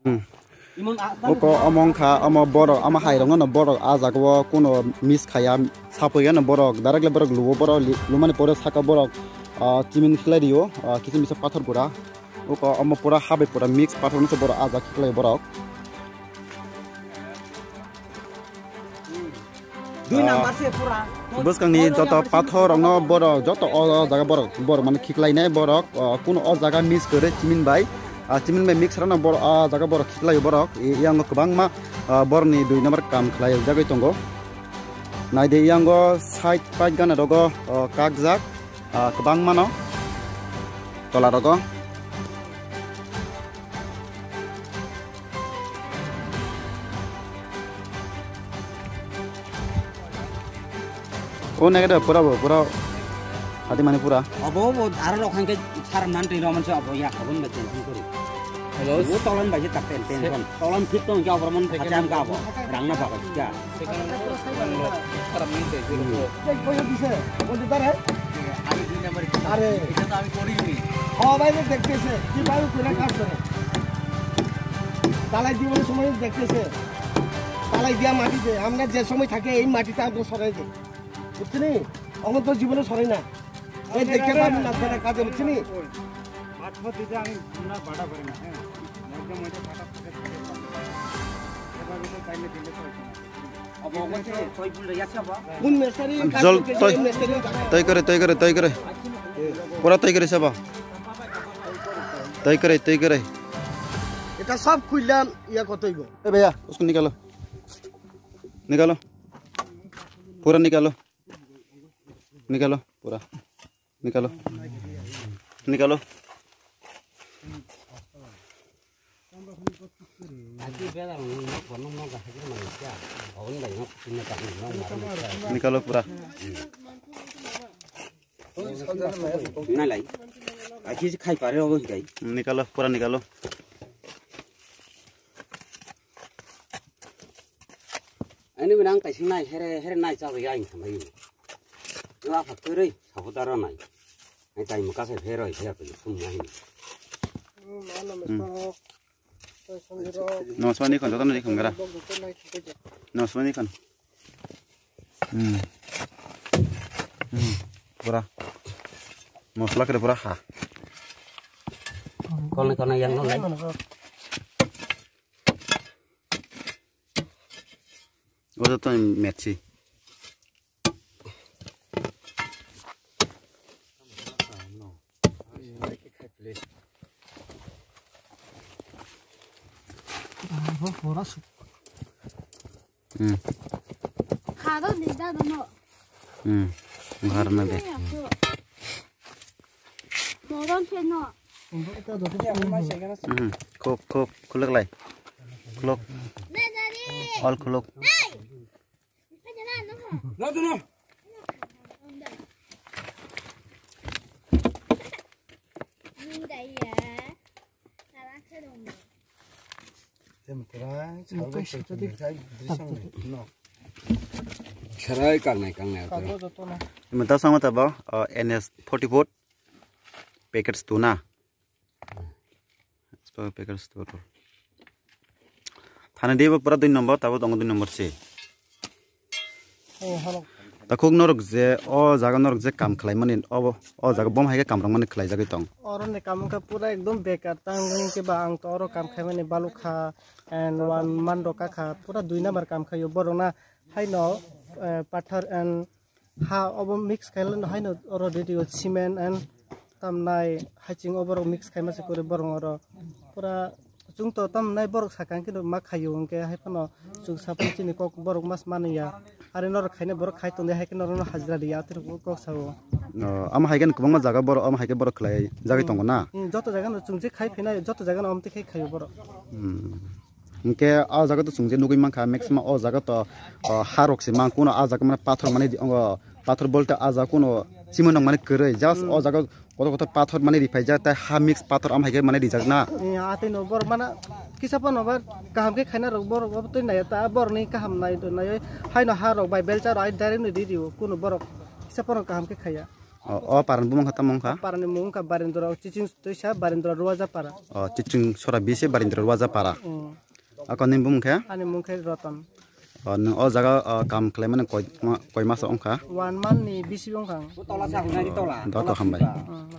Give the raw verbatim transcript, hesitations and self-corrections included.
Hmm. Oko omo wngkha, omo borok, omo hairokno borok ah jagao kuno miss khaiya, sapoyano borok, directly borok luo, borok li-, lumani pore saka borok, ah, chiming khlai rio, ah, kiching bisa pathor gura. Oko omo pura habai pura mix pathor no borok ah jaga khlai borok. Dui number se pura. Bwskangni joto pathor rokno borok, joto o, o jaga borok, borok mane khiklainai borok, o, kuno o jaga mix kwrwi chimin bai, ah, chimin bai mix rano borok, ah, jaga borok khiklai borok, i-, yango kwbangma, ah, borokni dui number kam khlai jagwi tongo. Naidi yango side page gana rogo, o, kakjak, ah, kwbangma no tola rogo. O nege de pura bo, pura. Hati mani pura. Abo, bo, aro rok hangke sar nan twi roman se abo ya, abo ni tension kori. Hello. Bo tolan bai tak ten, tension. Tolan fit tong ja, abo mon hati am ka abo. Rang na ba ka. Second number, second number, খারাপ নেই তো, এগুলো তো। এই পয়সা দিছে, বলছে, "দাঁড়া।" আগে দুই নাম্বারে কি? আরে। এটা তো আমি করিনি। সবাই তো দেখতেছে, কিভাবে করে কাজ করে। তালাই জীবনের সময় দেখতেছে। তালাই দিয়া মাটিতে, আমরা যে সময় থাকি, এই মাটিতে আমরা সরাই দিই। বুঝছেন? অখন তো জীবনে সরাই না। এই দেখে তো আমি নাচতে না কাজে, বুঝছেন? মাছ ফাছ দিতে আমি, আমরা বাটা করি না, হ্যাঁ। একদম ওইটা ফাটা ফাটা করে, এভাবে তো টাইমে দিলে তো হচ্ছে না। কোন মেসারি কাজ জল করতে তৈ, গেলে মেসারি কাজ। তৈ করে, তৈ করে, তৈ করে। পুরা তৈ করে সাবা। তৈ করে, তৈ করে। এটা সব খুললাম, ইয়া কত হইব? ए भैया, उसको निकालो। निकालो। पूरा निकालो। निकालो, पूरा। निकालो। निकालो। निकालो पूरा। Nalai. Aki khai pare obo hikai. Niकालो, पूरा निकालो। Ani binang kaising nai, here, here nai chabai ang samai. Nga phakroi, sabudaro nai. Ai tai muka se pheroi, pher peli, sum nai. Noksmani khon, jotono di khon gara. Noksmani khon. Hmm. Hmm. Pura. Mosla kere pura ha. Kone kone yang nolai. Oda to metsi. Hmm. Khado ni da dono. Hmm. Muhar na de. Moron se no. Hmm. Khok, khok, khulak lai. Khulok. All khulok. Serai kangnai kangnai. Mata sama tabo, uh, N S forty-four packets tuna. Packers to to. Thani debo pura dui number, tabo tongo dui number se. Takhuk norok je, o jaga norok je kam khlai mani, o, o jaga bom hai khe kam rok mani khlai jagwi tong. Oro ni kam wngkha pura ekdom bekar, tang wngkhe ba ang to oro kam khai mani balukha, and one man rok kakha, pura dui number kam khaio borok na, haino, eh, pathar and ha obo mix khailano haino oro ready o cement and tamnai haiching o borok mix khaima se kwrwi borok oro pura chwng to tamnai borok sakang khe ma khaio hwnkhe haiphano chwng saphang chini kok borok mas mani ya are norok khaina borok khai tongdi hai khe norok hajra riya atwrwk kok sao. O, ama hai khe kwbangma jaga borok ama hai khe borok khlai jagwi tongo na? Hmm, joto jaga no chwng je khai phinai joto jaga no amtwi khai khaio borok. Hmm. Hinkhe o jaga to chwng je nugwi mankha, maximum o jaga to, o, ha rok se mang, kuno o jaga mane pathor mane di, o, pathor bolte o jaga kuno chimon nang mane kwrwi, just o jaga kotor kotor pathor mane riphai jak, tai ha mix pathor am hai khe mane rijak na. Eh, atwi no borok mana kisa phano ba kaham khe khaina rok borok bo twi nai ta borok ni kaham nai nai haino ha rok bai belcha rok ai direct no di rio kuno borok kisa phano kaham khe khaiya. O, o parani bumung kha tamo wngkha? Parani mung wngkha Barendra, Chiching Toisa Barendra Ruwaja para. O, Chiching Sora bisi Barendra Ruwaja para. Hmm. Ako nini bumung khe? Ani mung khe Roton. O, nwng o jaga, o, kam khlaimani koi, koi mas wngkha? One month ni bisi wngkha. Doto hambai. Hmm.